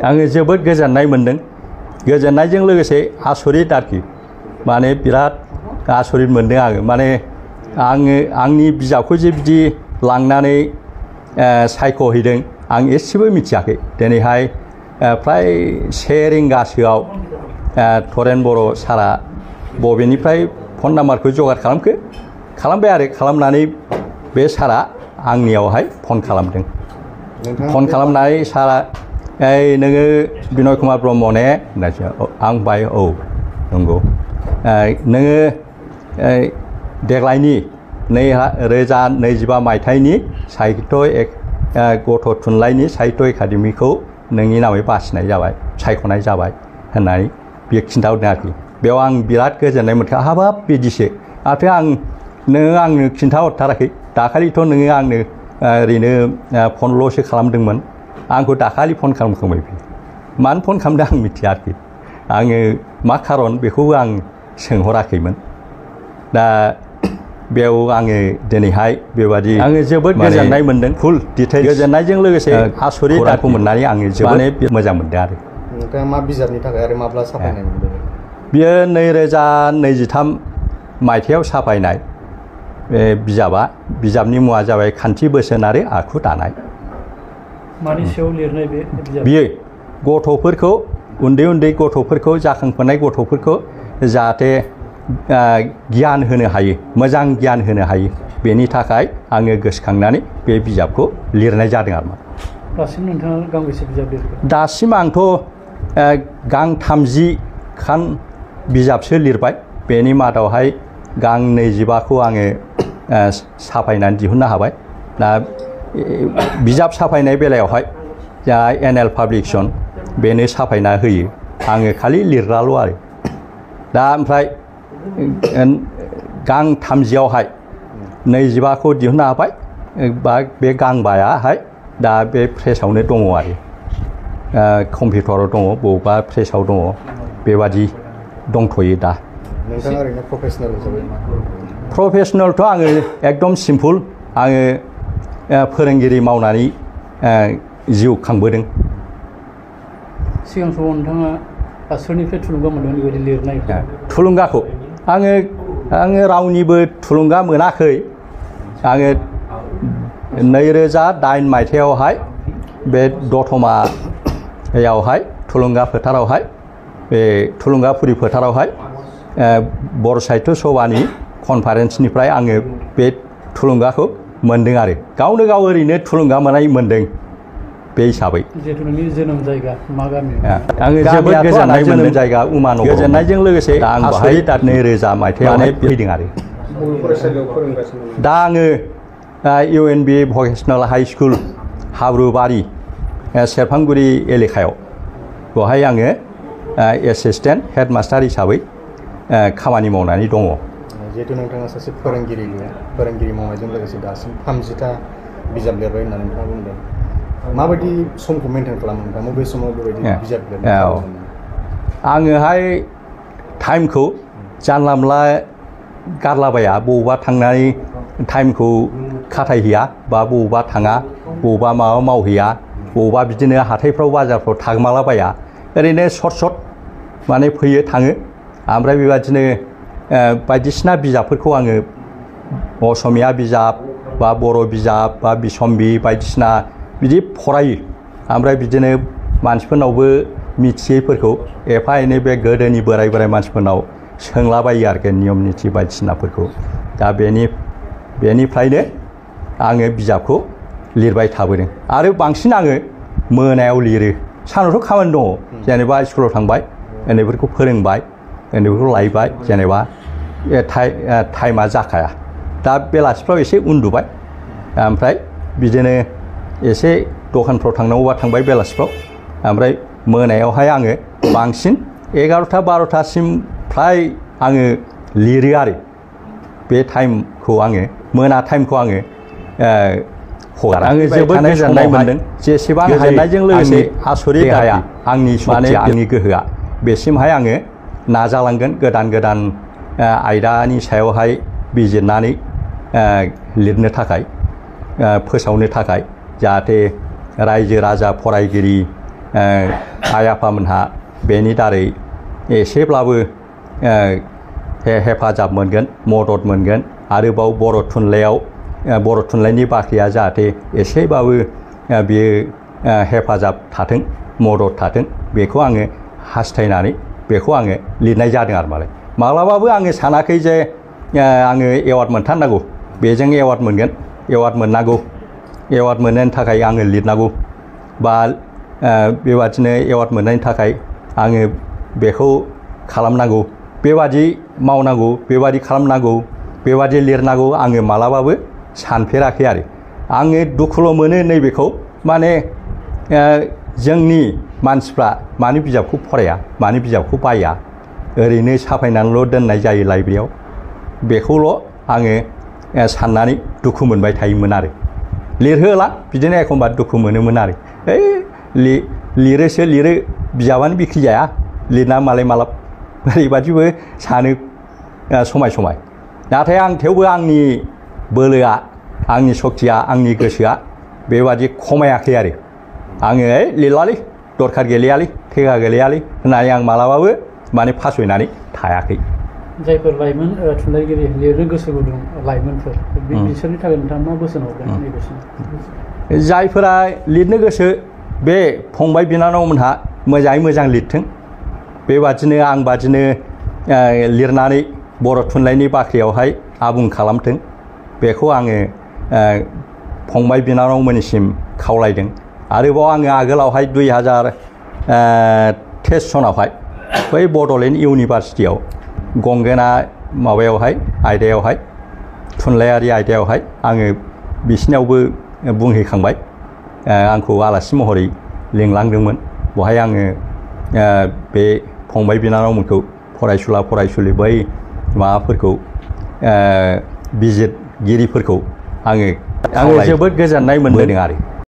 आङो जोबोद गोजोननाय मोनदों गोजोननायजों लोगोसे आसरित आरोखि माने बिराद आसरित मोनदों आङो माने आंनि बिजाबखौ जे बिदि लांनानै सायख'हैदों आं एसेबो मिथियाखै दिनैहाय फ्राय 1 रिंगासोआव थरेन बर' सारा बबेनिफ्राय फन नाम्बारखौ जगार खालामबाय आरो खालामनानै बे सारा आंनियावहाय फन खालामदों फन खालामनानै सारा नोङो बिनय कुमार ब्रह्म ने आं बाय औ नंगौ नोङो देग्लायनि 2025 मायथाइनि साहित्य गथ' थुनलाइनि साहित्य एकाडेमिखौ नोंनि नामै बासिनाय जाबाय सायख'नाय जाबाय होननानै बियो खिन्थाहरदों आरोखि बेयाव आं बिराद गोजोननाय मोनदों हाबाब बिदिसो आरो नोङो आंनो खिन्थाहरथाराखै दाखालिथ' नोङो आंनो ओरैनो फनल'सो खालामदोंमोन आंखौ दाखालि फन खालामखांबाय मानो फन खालामदों आं मिथिया आरोखि आङो मा खारन बेखौबो आं सोंहराखैमोन दा बेयाव आङो दिनैहाय बेबादि आङो जोबोद गोजोननाय मोनदों फुल डिटेल गोजोननायजों लोगोसे आसरित खौरांखौ मोननानै आङो जोबोद मोजां मोनदों आरो नोंथाङा मा बिजाबनि थाखाय आरो माब्ला साफायनाय मोनदों बियो 2023 मायथाइयाव साफायनाय बे बिजाबनि मुङा जाबाय खान्थि बोसोन आरो आखु दानाय मानि सायाव लिरनाय बे बिजाब बियो गथ'फोरखौ उन्दै गथ'फोरखौ जाखांफुनाय गथ'फोरखौ जाहाथे गियान होनो हायो मोजां गियान होनो हायो बेनि थाखाय आङो गोसोखांनानै बे बिजाबखौ लिरनाय जादों आरो दासिम नोंथाङा गांबेसे बिजाब लिरखो दासिम आंथ' गां 30 खान बिजाबसो लिरबाय बेनि मादावहाय गां 25खौ आङो साफायनानै दिहुननो हाबाय दा बिजाब साफायनाय बेलायावहाय जा एनएल पाब्लिकेशन बेनो साफायना होयो आङो खालि लिरग्राल' आरो दा ओमफ्राय गां 30आवहाय 25खौ दिहुननो हाबाय बा बे गांबायाहाय दा बे प्रेसआवनो दङ आरो कम्पिउटाराव दङ बबेबा प्रेसआव दङ बेबादि दंथ'यो दा नोंथाङा ओरैनो प्रफेसनेल हिसाबै प्रफेसनेलथ' आङो एकदम सिम्पल आङो फोरोंगिरि मावनानै जिउ खांबोदों सिगां समाव नोंथाङा सोरनिफ्राय थुलुंगा मोनदों बेबायदि लिरनाय थुलुंगाखौ आङो रावनिबो थुलुंगा मोनाखै आङो 2008 मायथाइयावहाय बे दतमायावहाय थुलुंगा फोथारावहाय बे थुलुंगाफुरि फोथारावहाय बर' साहित्य सभानि कनफारेन्सनिफ्राय आङो बे थुलुंगाखौ मोनदों आरो गावनो गाव ओरैनो थुलुंगा मोनदों बे हिसाबै जिहेतु नोंनि जोनोम जायगा मा गामि आङो जोबोद गोजोननाय मोनदों जायगा उमानगर गोजोननायजों लोगोसे आं बेहाय 2000 मायथाइयावनो फैदों आरो दा आङो UNB vocational high school Habrubari सेरफांगुरि एलेकायाव बेवहाय आङो एसिस्टेन्ट हेडमास्टार हिसाबै खामानि मावनानै दङ जिहेतु नोंथाङा सासे फोरोंगिरि मावनायजों लोगोसे दासिम 30टा बिजाब लिरबाय होननानै नोंथाङा बुंदों माबायदि समखौ मेनटेन खालामो नोंथाङा बबे समाव बेबायदि बिजाब लिरनाय आङोहाय टाइमखौ जानला मोनला गारलाबाया बबावबा थांनानै टाइमखौ खाथायहैया बा बबावबा थाङा बबावबा माबा मावहैया बबावबा बिदिनो हाथायफ्राव बाजारफ्राव थागमालाबाया ओरैनो सर्ट माने फैयो थाङो ओमफ्राय बेबादिनो बायदिसिना बिजाबफोरखौ आङो असमिया बिजाब बा बर' बिजाब बा बिसम्बि बायदिसिना बिदि फरायो ओमफ्राय बिदिनो मानसिफोरनावबो मिथियैफोरखौ एफा एनै बे गोदोनि बोराय मानसिफोरनाव सोंलाबायो आरोखि नियम निथि बायदिसिनाफोरखौ दा बेनिफ्रायनो आङो बिजाबखौ लिरबाय थाबोदों आरो बांसिन आङो मोनायाव लिरो सानावथ' खामानि दङ जेनेबा स्कुलाव थांबाय उन्दैफोरखौ फोरोंबाय उन्दैफोरखौ लायबाय जेनेबा टाइमा जाखाया दा बेलासिफ्राव एसे उन्दुबाय ओमफ्राय बिदिनो एसे दखानफ्राव थांनांगौबा थांबाय बेलासिफ्राव ओमफ्राय मोनायावहाय आङो बांसिन 11टा 12टासिम फ्राय आङो लिरो आरो बे टाइमखौ आङो मोना टाइमखौ आङो हगारा आङो जोबोद गोजोननाय मोनदों जेसेबां गोजोननायजों लोगोसे आसरित हाया आंनि माने आंनि गोहोआ बेसिमहाय आङो नाजालांगोन गोदान आयदानि सायावहाय बिजिरनानै लिरनो थाखाय फोसावनो थाखाय जाहाथे रायजो राजा फरायगिरि आइ आफामोनहा बेनि दारै एसेब्लाबो हेफाजाब मोनगोन मदद मोनगोन आरोबाव बर' थुनलाइयाव बर' थुनलाइनि बाख्रिया जाहाथे एसेबाबो बियो हेफाजाब थाथों मदद थाथों बेखौ आङो हास्थायनानै बेखौ आङो लिरनाय जादों आरो माब्लाबाबो आङो सानाखै जे आङो एवार्ड मोनथारनांगौ बेजों एवार्ड मोनगोन एवार्ड मोननांगौ एवार्ड मोननायनि थाखाय आङो लिरनांगौ बा बेबादिनो एवार्ड मोननायनि थाखाय आङो बेखौ खालामनांगौ बेबादि मावनांगौ बेबादि खालामनांगौ बेबादि लिरनांगौ आङो मालाबाबो सानफेराखै आरो आङो दुखुल' मोनो नैबेखौ माने जोंनि मानसिफ्रा मानो बिजाबखौ फराया मानो बिजाबखौ बाया ओरैनो साफायनानैल' दोननाय जायो लाइब्रेरियाव बेखौल' आङो साननानै दुखु मोनबाय थायोमोन आरो लिरहोला बिदिनो एखमबा दुखु मोनोमोन आरो लिरोसो लिरो बिजाबानो बिक्रि जाया लिरना मालाय मालाब ओरैबादिबो सानो समाय समाय नाथाय आं थेवबो आंनि बोलोआ आंनि सक्तिया आंनि गोसोआ बेबादि खमायाखै आरो आङो लिरलालै दरखार गैलायालै थेगा गैलायालै होननानै आं मालाबाबो माने फासयनानै थायाखै जायफोर लाइमोन थुनलाइगिरि लिरनो गोसो गुदुं लाइमोनफोर बिसोरनि थाखाय नोंथाङा मा बोसोन हरगोन नैबे समाव जायफोरा लिरनो गोसो बे फंबाय बिनानावमोनहा मोजाङै मोजां लिरथों बेबादिनो आं बादिनो लिरनानै बर' थुनलाइनि बाख्रियावहाय आबुं खालामथों बेखौ आङो फंबाय बिनानावमोननिसिम खावलायदों आरोबाव आङो आगोलावहाय 2023 सनावहाय बै बड'लेण्ड इउनिभारसिटियाव गंगोना माबायावहाय आयदायावहाय थुनलाइयारि आयदायावहाय आङो बिसिनावबो बुंहैखांबाय आंखौ आलासि महरै लिंलांदोंमोन बहाय आङो बे फंबाय बिनानावमोनखौ फरायसुला फरायसुलि बै माबाफोरखौ बिजिरगिरिफोरखौ आङो जोबोद गोजोननाय मोनदों आरो